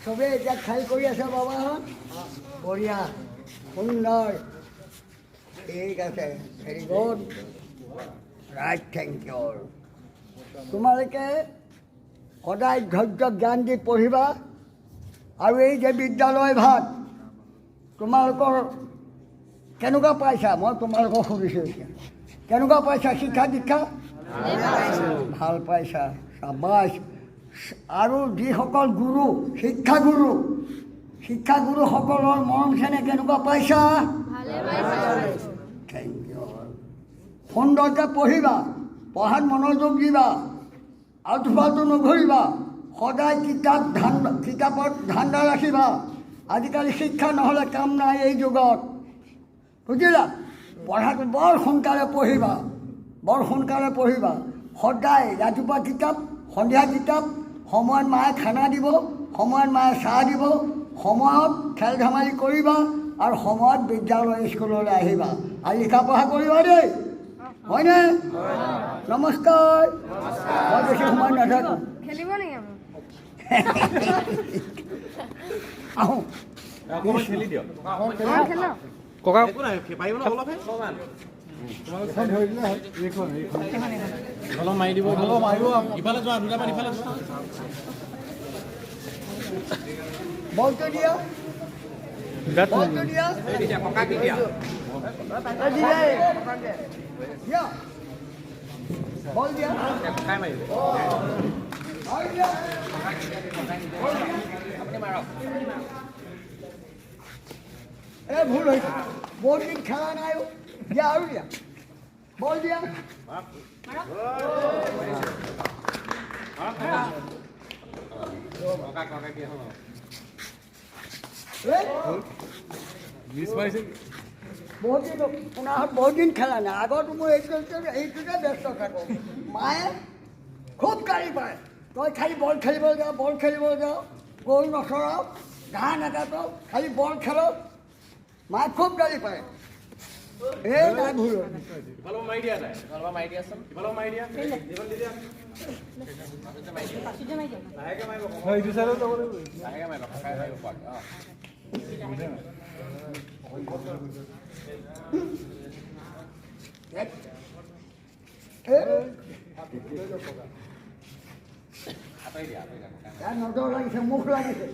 চবেই এতিয়া খেল কৰি আছে বাবাহঁত। বঢ়িয়া, সুন্দৰ, ঠিক আছে, very good, right, thank you. তোমালোকে সদায় ধৈৰ্য জ্ঞান দি পঢ়িবা। আৰু এই যে বিদ্যালয় ভাগ তোমালোকৰ কেনেকুৱা পাইছা? মই তোমালোকক সুধিছোঁ এতিয়া, কেনেকুৱা পাইছা শিক্ষা দীক্ষা? ভাল পাইছা? চাবাছ। আৰু যিসকল গুৰু, শিক্ষাগুৰু, শিক্ষাগুৰুসকলৰ মৰম চেনেহ কেনেকুৱা পাইছা? Thank you. সুন্দৰকৈ পঢ়িবা, পঢ়াত মনোযোগ দিবা, আল্টু ফাল্টু নঘূৰিবা, সদায় কিতাপ ধান কিতাপত ধান্দা ৰাখিবা। আজিকালি শিক্ষা নহ'লে কাম নাই এই যুগত, বুজিলা? পঢ়াটো বৰ সোনকালে পঢ়িবা, বৰ সোনকালে পঢ়িবা। সদায় ৰাতিপুৱা কিতাপ, সন্ধিয়া কিতাপ। সময়ত মায়ে খানা দিব, সময়ত মায়ে চাহ দিব, সময়ত খেল ধেমালি কৰিবা আৰু সময়ত বিদ্যালয় স্কুললৈ আহিবা আৰু লিখা পঢ়া কৰিবা দেই, হয়নে? নমস্কাৰ, মই বেছি সময় নাথাকোঁ। খেলিব নেকি আপুনি? আহোঁ। অকণমান খেলি দিয়ক। অঁ, খেলক। ককা। একো নাই, পাৰিব ন অলপহে? অলপ মাৰি দিব, মাৰিব। ইফালে যোৱা, দুটামান ইফালে যোৱা। বলটো দিয়া, বলটো দিয়া। ককা কি দিয়া? দিয়া, দিয়া, বল দিয়া। ককাই মাৰিব। আৰু দিয়া। আপুনি মাৰক। এই ভুল হৈছে, বহুত দিন খেলা নাই অ'। দিয়া, আৰু দিয়া, বল দিয়া। ককা, ককা কি হ'ব? এই, বহুত দিন পোনাহঁত বহুত দিন খেলা নাই। আগত মই এইটোতে ব্যস্ত থাকোঁ। মায়ে খুব গালি পায়, তই খালি বল খেলিব যাওঁ, বল খেলিব যাওঁ, গৰু নচৰাও, ঘাঁহ নাকাট, খালি বল খেল। মায়ে খুব গালি পাৰে। এই নাই, ভুল হ'ল। ইফালৰ মাৰি দিয়া নাই। ইফালৰ মাৰি দিয়াচোন। ইফালৰ মাৰি দিয়া। ইফাল দি দিয়া। লাহেকে মাৰিব। লাহেকে মাৰিব, ককাই মাৰিব পোৱাকে। অঁ। এই, আঁতৰি দিয়া, আঁতৰি দিয়া, ককাই। ইয়াত নজৰ লাগিছে, মুখ লাগিছে।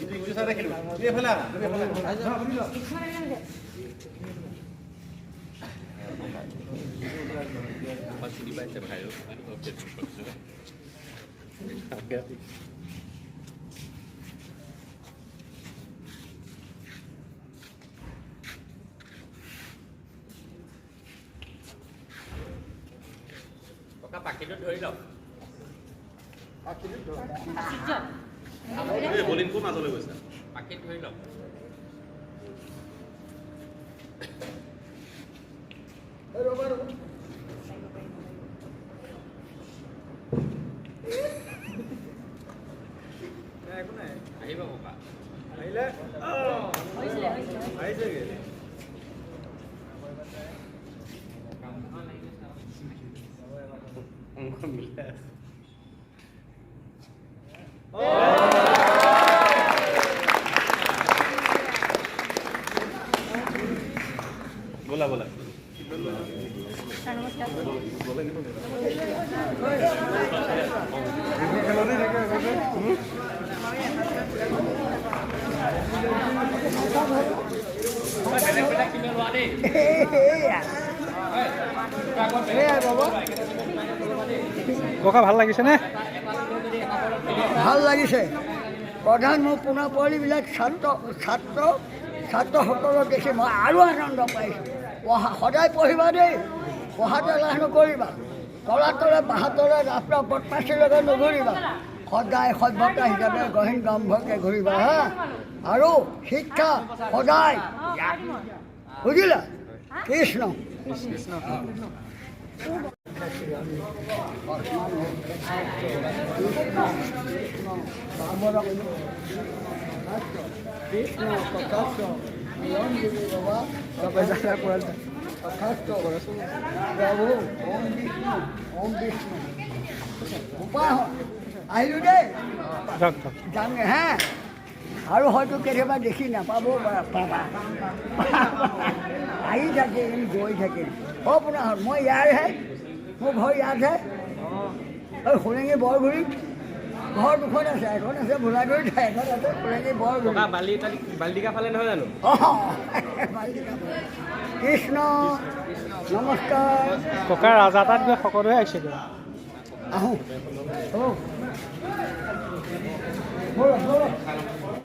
ইটো ইটো চাইডে খেলিব। তুমি এইফালে আহা, তুমি এইফালে আহা। চিনি পাইছে ভাইৰেল। ককা, পাখিটোত ধৰি লওক। বলিং কোন মাজলৈ গৈছে? পাখিত ধৰি লওক। এই ৰ'বা, ৰ'বা। আহিব ককা। অংক মিলাই আছে। ব'লা ব'লা। বেলেগ বেলেগ টিমে লোৱা দেই। এইয়া, এইয়া বাবা। ককা, ভাল লাগিছেনে? ভাল লাগিছে। প্ৰধান মোৰ পোনা পোৱালিবিলাক ছাত্ৰ ছাত্ৰ ছাত্ৰসকলক দেখি মই আৰু আনন্দ পাইছোঁ। পঢ়া সদায় পঢ়িবা দেই, পঢ়াত এলাহ নকৰিবা। তলা তলে বাঁহতলে ৰাস্তা বদমাচীৰ লগত নুঘূৰিবা। সদায় সভ্যতা হিচাপে গহীন গম্ভীৰকৈ ঘূৰিবা হা। আৰু শিক্ষা সদায়, বুজিলা? কৃষ্ণ। কৃষ্ণ। কৃষ্ণ তথাস্থ নিৰঞ্জনী বাবা। তথাস্থ প্ৰভু। ওম বিষ্ণু, ওম বিষ্ণু। উপায় আহিলোঁ দেই। যাওক যাওক। যামগৈ হে। আৰু হয়তো কেতিয়াবা দেখি নাপাবও পাৰা, পাবা। আহি থাকিম, গৈ থাকিম। অ' পুনাহত, মই ইয়াৰহে, মোৰ ঘৰ ইয়াতহে, এই সোণেঙী বৰগুৰিত। ঘৰ দুখন আছে, এখন আছে ভোলাগুৰিত, এখন আছে সোণেঙী বৰগুৰিত। বালি বালিকা ফালে নহয় জানো? অঁ, কৃষ্ণ, নমস্কাৰ। ককা ৰাজা তাত গৈ সকলোৱে আহিছেগৈ। আহোঁ। হ'ব, ব'লক ব'লক।